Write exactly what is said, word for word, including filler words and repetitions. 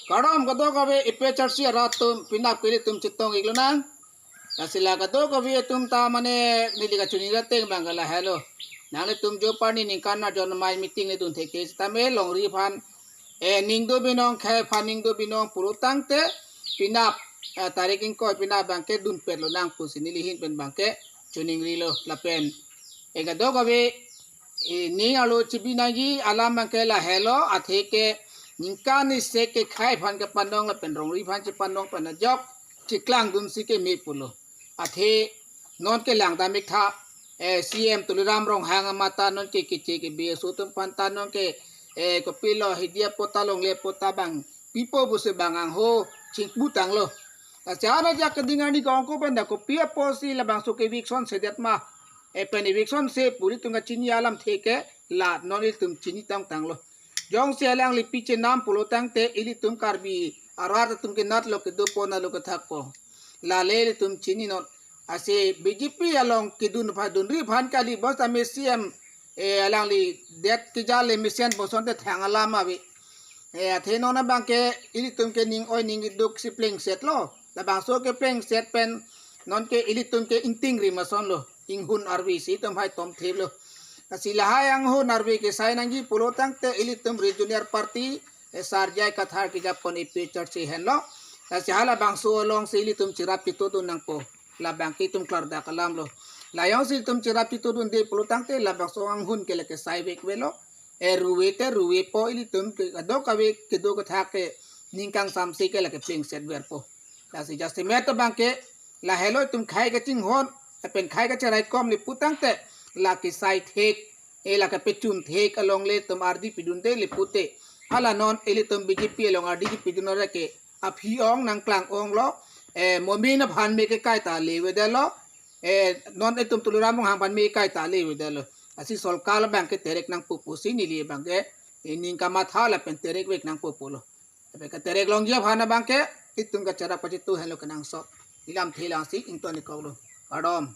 Kardom kadokave A P H L C arat atum, penap ke ilitum chetong-ik lonang. Lasi la kadokave atum ta mane neli kachoningri ateng abang ke lahelo. Nanglitum jo parni ningkan arjon amei meeting neli dun thekthe sitame longri aphan, eh, ning do binong, khei aphan ning do binong pulo tangte penap, eh, tarik ingkoi penap abang ke dunpet lonang pusi neli ahin pen abang ke choningrilo lapen, eh, kadokave, eh, ning arlo chebi nangji alam abang ke lahelo, athe ke ningkan isi ke khei aphan kepanong lapen longri aphan chepanong pen ajok cheklangdunsi keme pulo. Athe non ke langdam-ik tha, eh, C M Tuliram Ronghang amat ta non ke keche ke B S O atum aphan ta non ke, eh, kopilo hidi apot ta longle apot ta abang pipo pusi abang angho chingpu tanglo. Lasi ajak keding arni kongko pen ta kopi apotsi labangso ke eviction sedet ma, eh, pen eviction se pu ilitum kachini alamthe ke la non ilitum chini tong tanglo. Jongsi alangli pichenam pulo tangte ilitum Karbi arat atum ke natlo, kedopo natlo, kethakpo. Lale ilitum chininon. Lasi B J P along kedun aphan dunri aphan kali, bos tame C M, eh, alangli det kejale mesen bosonte thang alam ave. Eh, athe non abang ke ilitum ke ning oi ning iduk si plengsetlo. Labangso ke plengset pen non ke ilitum ke ingting rim asonlo. Inghun arve si itum hai tom theplo. Lasi lahai inghun arve kesai nangji pulo tangte ilitum regional party, eh, Sar J I Kathar kejapon A P H L C henlo. Lasi halabangso alongsi ilitum cherap chetongdun nangpo. Labang ke itum klardak alamlo. La jongsi itum cherap chetongdunde pulo tangte labangso inghun ke lake sai vekvelo. Eh, ruve te ruvepo, ilitum ke kadokave kedo kethak ke ning kangsamse ke lake plengset verpo. Lasi jasemet abang ke lahelo, itum khei kachinghon lapen khei kacheraikom le pu tangte lake sai thek, eh, lake pechun thek along le itum ardi pidunde le pute. Hala non ilitum B J P along ardi pidun ore ke aphi ong nangklang onglo, eh, momin aphan me ke kaita le avedetlo, eh, non itum Tuliram Ronghang aphan me kaita le avedetlo. Lasi sorkar abang ke terek nangpo pusi neli abang ke, eh, ning kamatha lapen terek vek nangpo pulo. Tapi keterek longji aphan abang ke itum kacherap kachetong henlo kenangsot. Ilamthe langsi ington-ik koklo. Kardom.